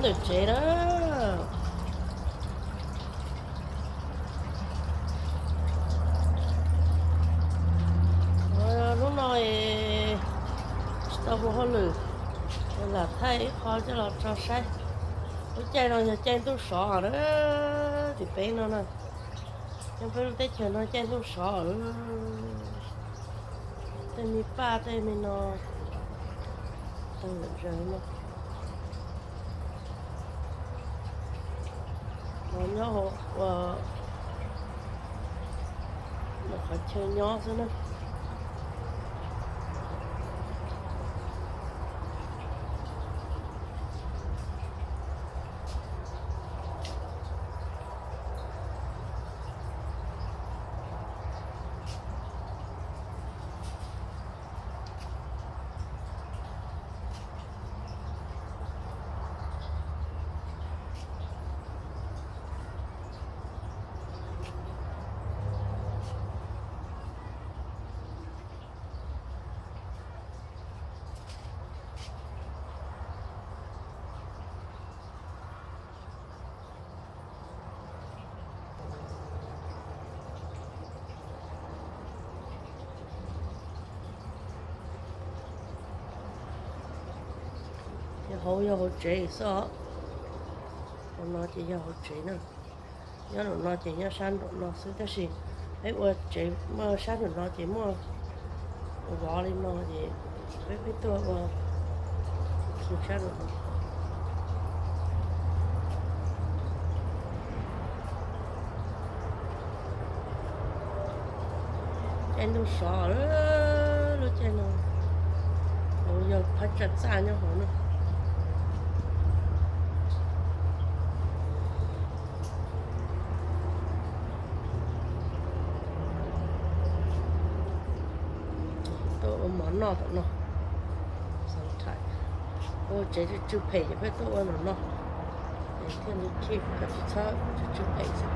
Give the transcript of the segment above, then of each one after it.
Ntawm tsev na. Hnub no tsis tau mus hauj lwm, lam thaij ib qho coj los tso saib. Lub caij no yog caij ntuj sov na, tim peb no na. Nyob peb lub teb chaws no caij ntuj sov, tej me paj tej me no tawg zom zaws no. Los nyob hauv ua qhov chaw nyob xwb na. Ces hauv yog hauv tsev xwb os. Hauv no ces yog hauv tsev na. Nyob nraum no ces nyob sab nraum no xwb, tab sis peb ua tsev muaj sab nraum no ces muaj vov li no ces peb peb tuaj ua sab nraum no. Caij ntuj sov lub caij no, yog phab tsa txaj nyob hauv na. Tuaj ua mov noj tom no. Ua tsev tsw tsw phem ces peb tuaj ua nov no, thiaj li khij kom tsis txhob tsw tsw phem xwb.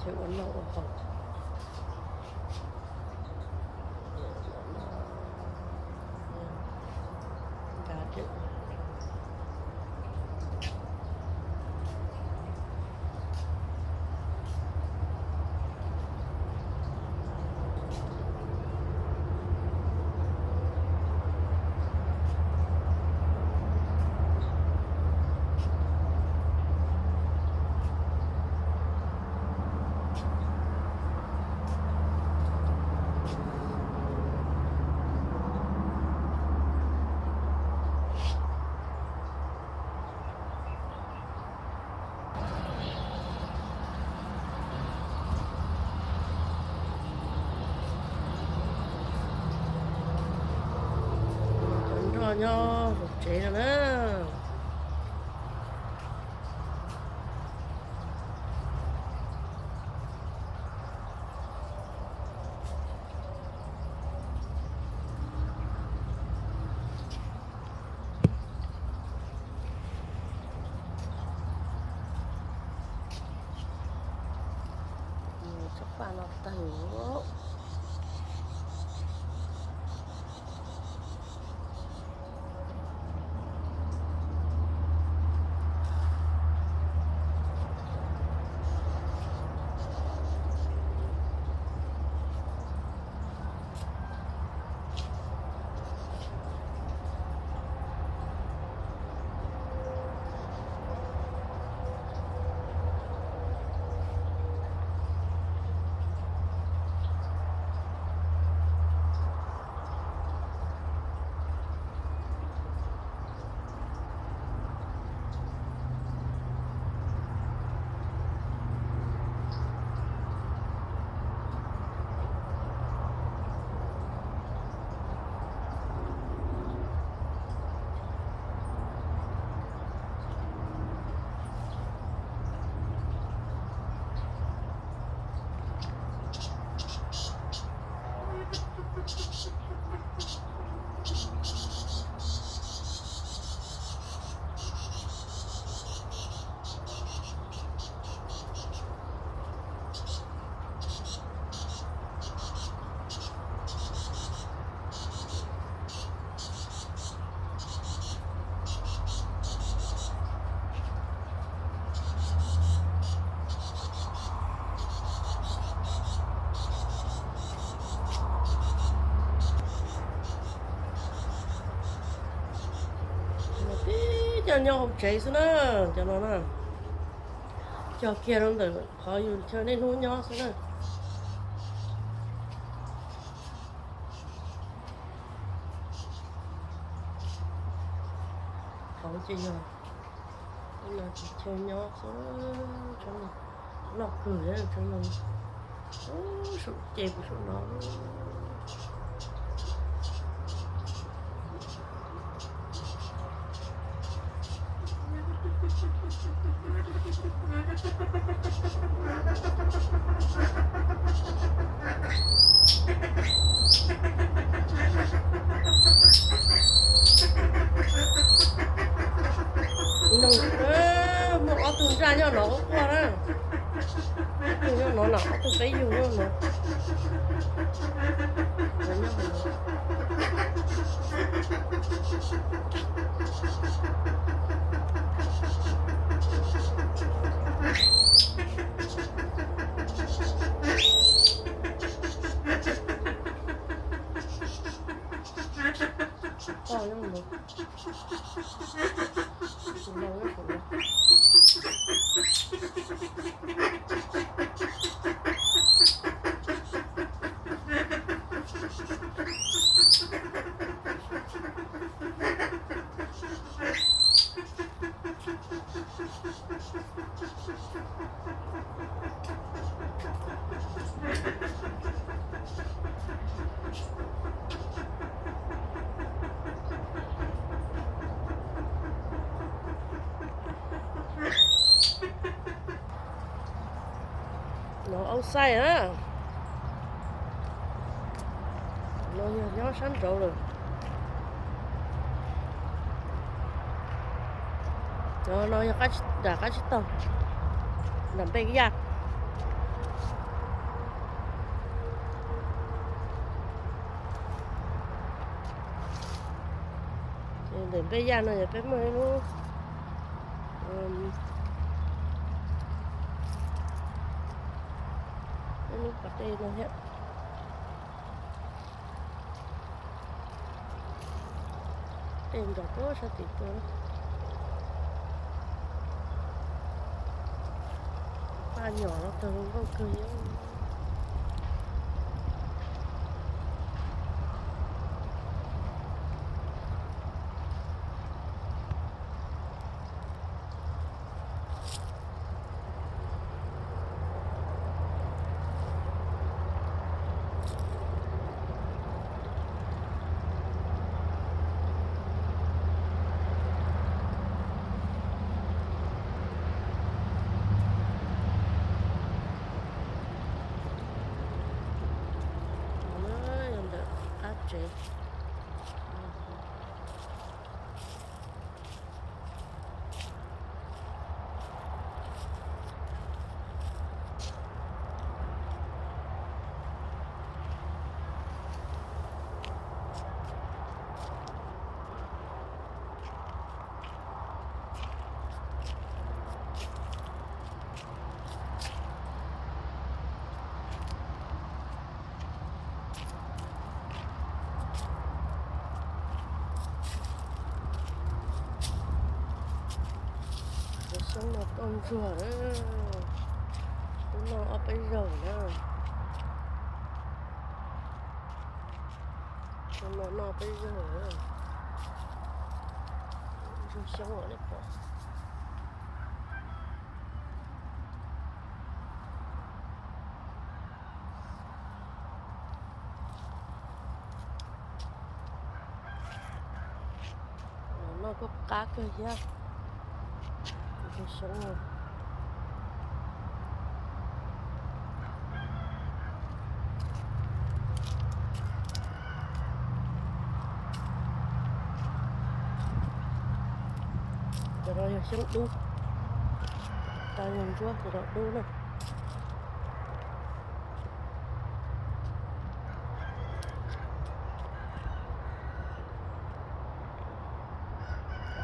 Chaw ua noj ua haus. Cov nroj nyob hauv tsev no na. Tsob paj no tawg. Coj nyob hauv tsev xwb na, cov no na. Cog kiag rau ntawm qhov yus chaw niaj hnub nyob xwb na. Hauv ces yog no tsis chaw nyob xwb, loj kawg, saum ces kuv saum no. Muaj ob tug ntsaj nyob no quaj quaj na. Ob tug nyob no los ob tug peb yug nyob no. No outside na. No yog nyob sab nraud lawm. No yog nram qab tsib taug, nram npej yaj. Ntawm npej yaj no yog peb muaj ib lub, ib lub pas dej no thiab. Dej nrov puag sab tim tuaj. Paj nyom no kawg, zoo nkauj kawg li. Yog ntawm qab tsev. Cov xyoob no tuaj ntsuag lawm. Twb noj ob peb zaug na. Xyoob no noj peb zaug na. Ntsuag xyoob os nej pom. Noj kuj qab kawg thiab. Ntsuag xyoob. Cov no yog xyoob dub, cov no yog ntsuab, cov no dub na.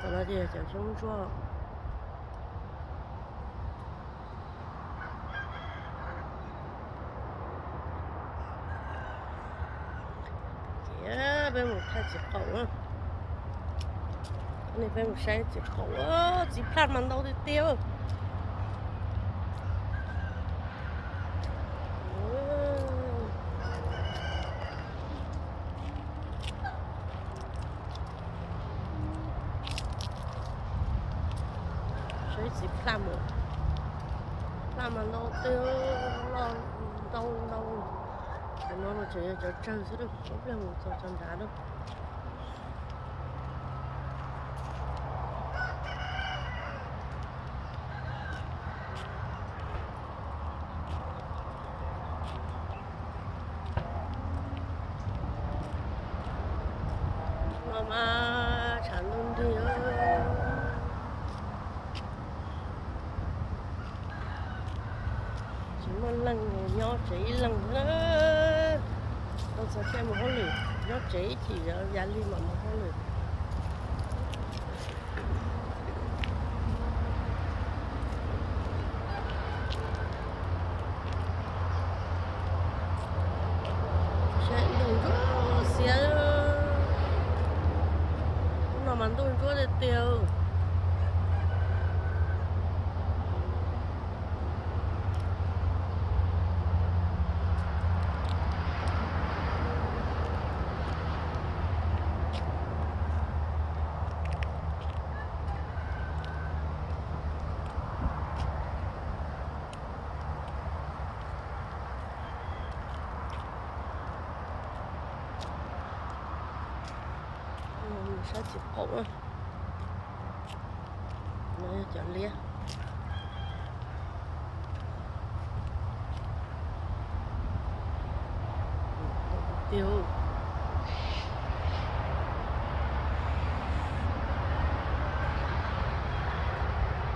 Cov no ces yog cov xyoob ntsuab. Ces peb mus thaij txiv qaum na. Nej peb mus saib txiv qaub, txiv plaj mas ntau tiag tiag. Saib txiv plaj mas, plaj mas ntau tiag, loj ntau ntau. Cov no mas tseem yog cov tsawg xwb, ib pliag mus txog tso nrad na. No mas tshav ntuj nrig. Tsis muaj leej, nyob tsev ib leeg na. Tau txog caij mus hauj lwm, nyob tsev ib chim ya li mam mus hauj lwm. Saib ntuj ntsuab xiab, hnub no mas ntuj ntsuab tiag tiag. Saib txiv qaub, no yog cov liab. Tiag,